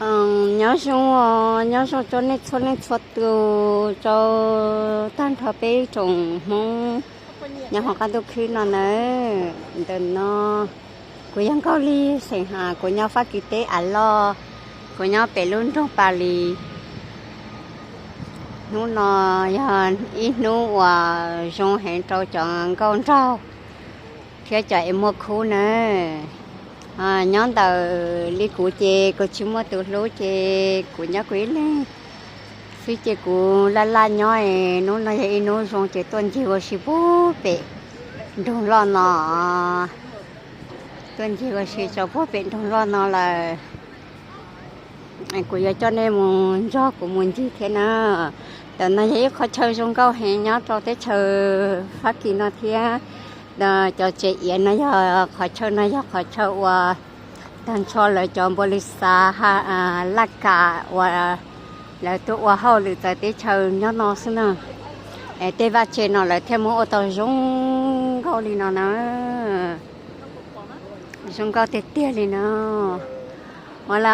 Nyob zoo, nyob zoo rau nej txhua leej txhua tus, rau tag nrho peb tsoom Hmoob nyob hauv qab ntuj khwb no nawb. Ntawm no kuv yog Nkauj Lig xeem Ham, kuv nyob Fab Kis teb av loj, kuv nyob pem lub nroog Pas Lis. Hnub no yog ib hnub uas zoo heev rau cov nkauj nraug thiab cov es muaj khub nawb. Nyob ntawm li kuv ces kuv tsis muaj tus hlub ces kuv nyob kuv ib leeg xwb ces kuv laj laj nyob es hnub no yog ib hnub zoo ces tuaj ncig ua si puag pem nroog loj no. Tuaj ncig ua si tso puag pem nroog loj no lawm. Kuv yuav coj nej mus nrog kuv mus ncig thiab na. Ntawm no yog ib qhov chaw zoo nkauj heev nyob rau teb chaws Fab Kis no thiab. Cov tsev iav no yog qhov chaw no yog qhov chaw uas tag nrho lawv cov npaum li xav laj kam uas lawv tuaj ua hauj lwm txawv teb chaws nyob no xwb na. Es tej vaj tse no lawv thiaj muab ua tau zoo nkauj li no na. Zoo nkauj tiag tiag li no. Voilà.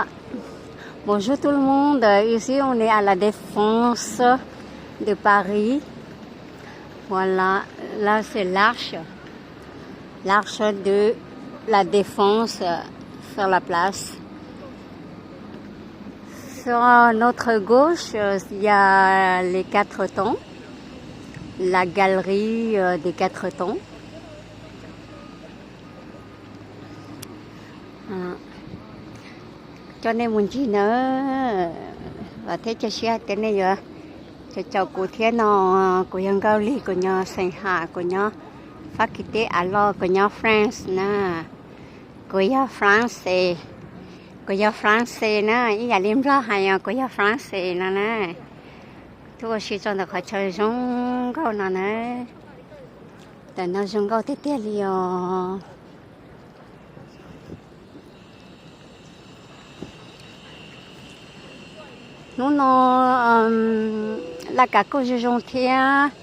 Bonjour tout le monde, ici on est à la Défense de Paris. Voilà, là c'est l'arche, l'arche de la Défense sur la place. Sur notre gauche, euh, il y a les quatre temps, la galerie, euh, des quatre temps. Coj nej mus ncig nawb. Vam thiab cia siab hais tias nej yuav caum kuv thiab no. Kuv yog Nkauj Lig, kuv nyob xeem Ham, kuv nyob Fab Kis teb av loj, kuv nyob France na. Kuv yog France, kuv yog France na, ib yam li Nplog hais os, kuv yog France no na. Tuaj ua si tso ntawm qhov chaw zoo nkauj no na. Ntawm no zoo nkauj tiag tiag li os. Hnub no laj kam kuj zoo zoo thiab,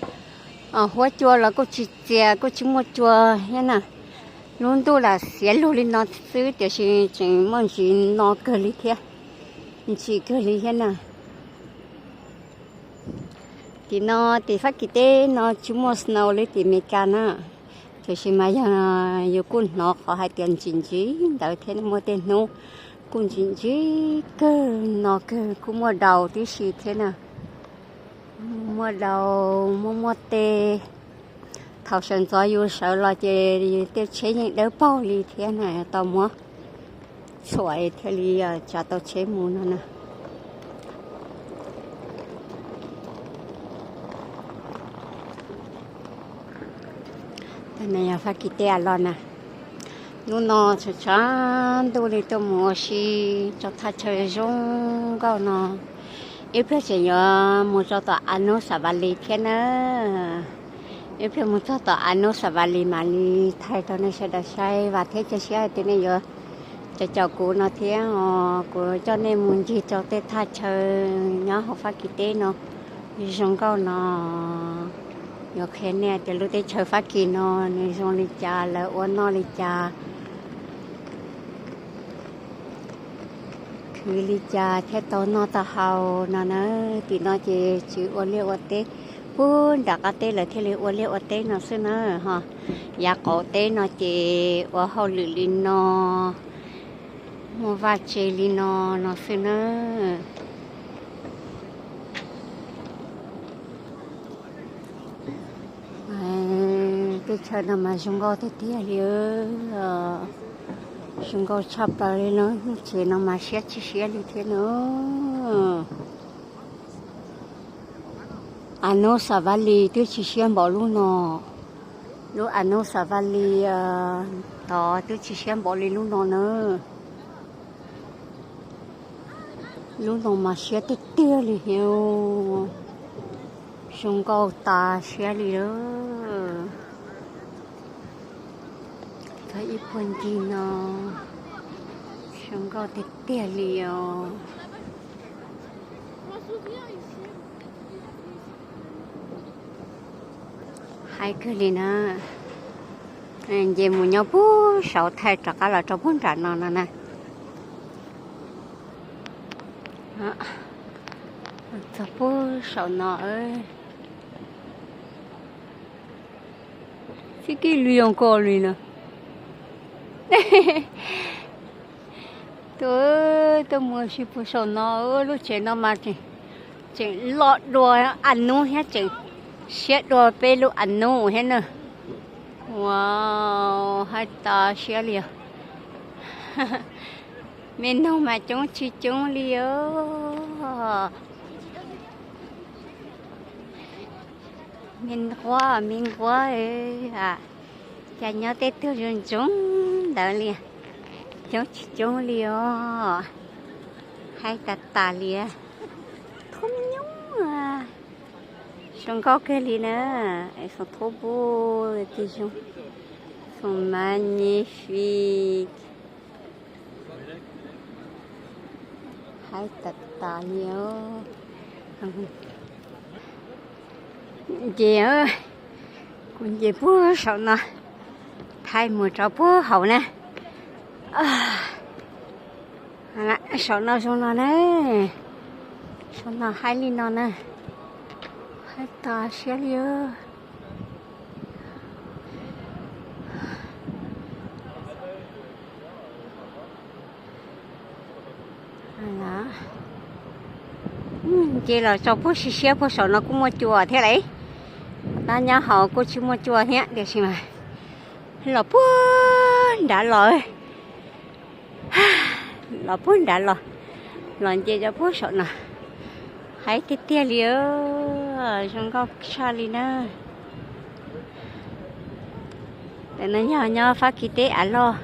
huab cua los kuj tsis txias kuj tsis muaj cua thiab na. Lub ntuj lam xiav lug li no xwb tiam sis tseem muaj ntsis no kawg li thiab, ntsim kawg li thiab na. Tim no, tim Fab Kis teb no tsis muaj snow li tim Meskas na, tiam sis mas yog yus kuj hnov qhov hais tias ntsim ntsim ntawd thiab, muaj tej hnub kuj ntsim ntsim kawg no kawg, kuj muaj daus tib si thiab na. Muaj daus, muaj muaj tej. Thaum sawv ntxov yus sawv los ces tej tsheb yeej dawb paug li thiab na, tau muab txhuam thiaj li tsav tau tsheb mus no na. Yog Fab Kis teb av loj na. Hnub no tshav tshav ntuj li tuaj mus ua si rau thaj chaw zoo nkauj no. Ib pliag tseem yuav mus rau tom Av Nub Xav Vas Lis thiab na. Ib pliag mus txog tom Av Nub Xav Vas Lis mam li thaij rau nej sawv daws saib. Vam thiab cia siab hais tias nej yuav caum caum kuv no thiab os. Kuv coj nej mus ncig rau tej thaj chaw nyob hauv Fab Kis teb no zoo nkauj no. Yuav qhia nej tias lub teb chaws Fab Kis no nws zoo li cas, lawv ua noj li cas, khwv li cas thiaj tau noj tau haus no na. Tim no ces tsis ua liaj ua teb, puag nram qab teb lawv thiaj li ua liaj ua teb no xwb na ho. Yav qaum teb no ces ua hauj lwm li no, muaj vaj tse li no no xwb na. Teb chaws no mas zoo nkauj tiag tiag li, zoo nkauj tshaj plaws li na. Lub tsev no mas siab tsis siab li thiab na. Av Nub Xav Vas Lis twb tsis siab npaum lub no. Lub Av Nub Xav Vas Lis tod twb tsis siab npaum li lub no na. Lub no mas siab tiag tiag li thiab, zoo nkauj tas siab li lawm. Txog ib puag ncig no zoo nkauj tiag tiag li os. Haib kawg li na. Nce mus nyob puag saud thaij rov qab los rau puag nram no no na. Txog puag saum no, txij kib lwj yoog ko li no. Tuaj, tuaj mus ua si puag saum no, lub tsev no mas tseem, tseem loj dua a nub thiab, tseem siab dua peb lub a nub thiab na. Ua, haib tas siab li os. Me noog mas coob tsis coob li os. Me nquab, me nquab, cas nyob tej tug zoo zoo ntawd li. Coob tsis coob li os. Haib tas tas li. Thoob nyob, zoo nkauj kawg li na. Sont trop beaux, ces sont magnifiques. Haib tas tas li os. Nce, kuv nce puag saum no, thaij mus rau puag hauv na. Saum no zoo no na, saum no haib li no na, haib tas siab li os. Nce los txog puag siab siab puag saum no kuj muaj cua thiab lauj. Tab nyob hauv kuj tsis muaj cua thiab tiam sis mas los puag nrad los, los puag nrad los, los nce rau puag saum no. Haib tiag tiag li, zoo nkauj tshaj li na. Ntawm no yog nyob Fab Kis teb av loj,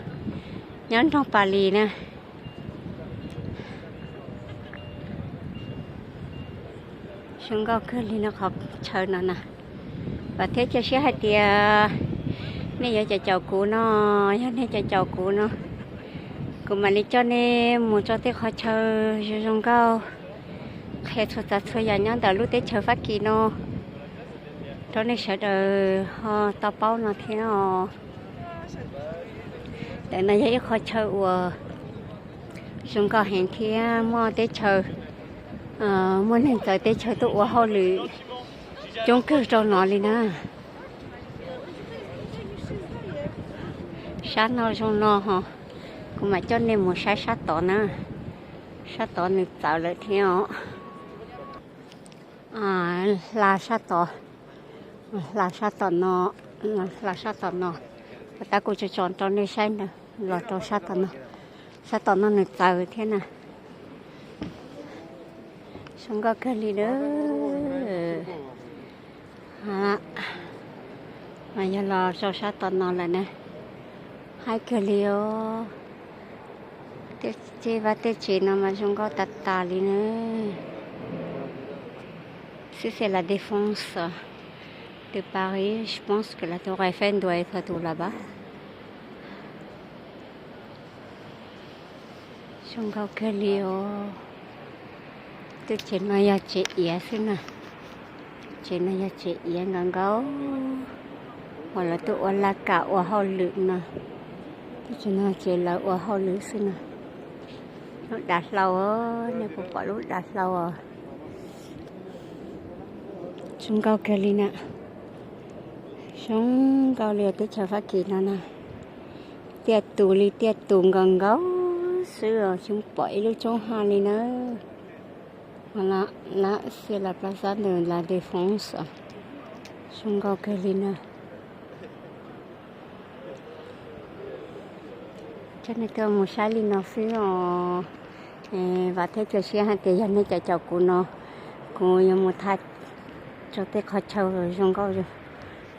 nyob nroog Pas Lis na. Zoo nkauj kawg li no qhov chaw no na. Vam thiab cia siab hais tias nej yuav caum caum kuv no, yog nej caum caum kuv no, kuv mam li coj nej mus rau tej qhov chaw zoo zoo nkauj, qhia txhua tsav txhua yam nyob ntawm lub teb chaws Fab Kis no rau nej sawv daws ho tau paub no thiab os. Ntawm no yog ib qhov chaw uas zoo nkauj heev thiab muaj teb chaws, muaj neeg txawv teb chaws tuaj ua hauj lwm coob kawg rau no li na. Sab no zoo no ho, kuv mam coj nej mus saib sab tod na. Sab tod nws txawv lawm thiab os. Hla sab tod, hla sab tom no, hla sab tom no. Tab kuv tso tso rau nej saib ntawd los rau sab tom no. Sab tom no nws txawv thiab na. Zoo nkauj kawg li na. Mas yog los rau sab tom no lawm na, haib kawg li os. Tej vaj tej tsev no mas zoo nkauj tas tas li na. Ici, c'est la Défense de Paris. Je pense que la tour Eiffel doit être tout là-bas. Zoo nkauj kawg li os. Tej tsev no yog tsev iav xwb na. Tsev no yog tsev iav nkaus nkaus uas lawv tuaj ua laj kam ua hauj lwm no. Tej tsev no tsev lawv ua hauj lwm xwb na. Lub dav hlau, nej puas pom lub dav hlau os? Zoo nkauj kawg li na. Zoo nkauj li teb chaws Fab Kis no na. Tiaj tus li tiaj tus nkaus nkaus xwb os, tsis pom ib lub roob haj li na. Là, là, c'est la place de la Défense. Zoo nkauj kawg li na. Coj nej tuaj mus saib li no xwb os. Vam thiab cia siab hais tias yog nej caum caum kuv no, kuv yuav mus thaij rau tej qhov chaw zoo nkauj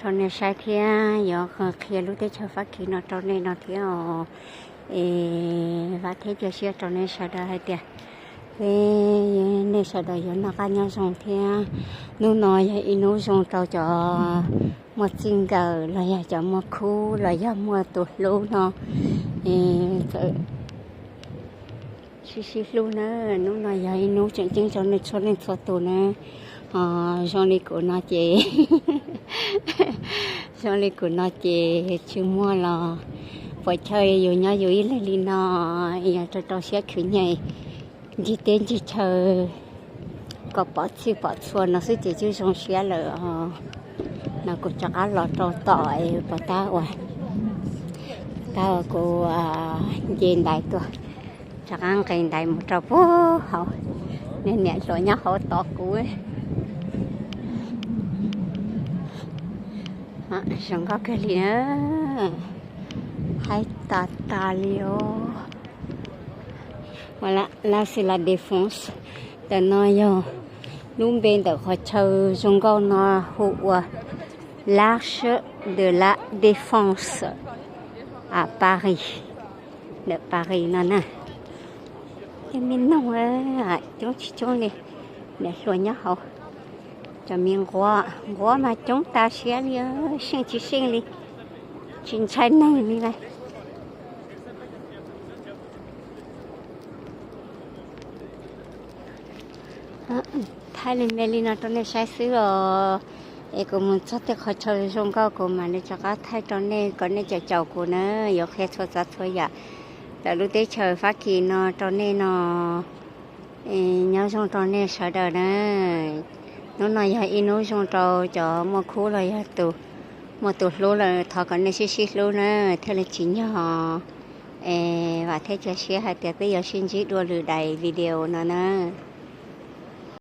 rau nej saib thiab yuav qhia lub teb chaws Fab Kis no rau nej no thiab os. Es vam thiab cia siab rau nej sawv daws hais tias peb, nej sawv daws yuav noj qab nyob zoo thiab. Hnub no yog ib hnub zoo rau cov muaj txij nkawm los yog cov muaj khub los yog muaj tus hlub no, txawm sib sib hlub na. Hnub no yog ib hnub tseem ceeb rau nej txhua leej txhua tus na. Ho zoo li kuv no ces, zoo li kuv no ces tsis muaj los puas chawj yus nyob yus ib leeg li no, yog rau rau siab khwv nyiaj. Ncig teb ncig chaw kom pom txhij pom txhua no xwb ces twb zoo siab lawm os. No kuv rov qab los rau tom es puas tab uas, tab uas kuv nce ntaiv tuaj, rov qab nqes ntaiv mus rau puag hauv. Niam hluas nyob hauv tos kuv. Zoo nkauj kawg li na, haib tas tas li os. Lab xwb La Défense, ntawm no yog lub npe ntawm qhov chaw zoo nkauj no hu ua L'Arche de la Défense à Paris, ntawm Paris no na. Tej me noog coob tsis coob li, niam hluas nyob hauv. Cov me nquab, nquab mas coob tas siab li, seej tsis seej li, tsis ntshai neeg li lawm. Thaij li me li no rau nej saib xwb os. Es kuv mus txog tej qhov chaw zoo nkauj kuv mam li rov qab thaij rau nej kom nej caum caum kuv na, yuav qhia txhua txav txhua yam ntawm lub teb chaws Fab Kis no rau nej no. Nyob zoo rau nej sawv daws na. Hnub no yog ib hnub zoo rau cov muaj khub los yog tus muaj tus hlub lawm, thov kom nej sib sib hlub na thiaj li tsim nyog. Es vam thiab cia siab hais tias peb yuav sib ntsib dua lwm daim video no na.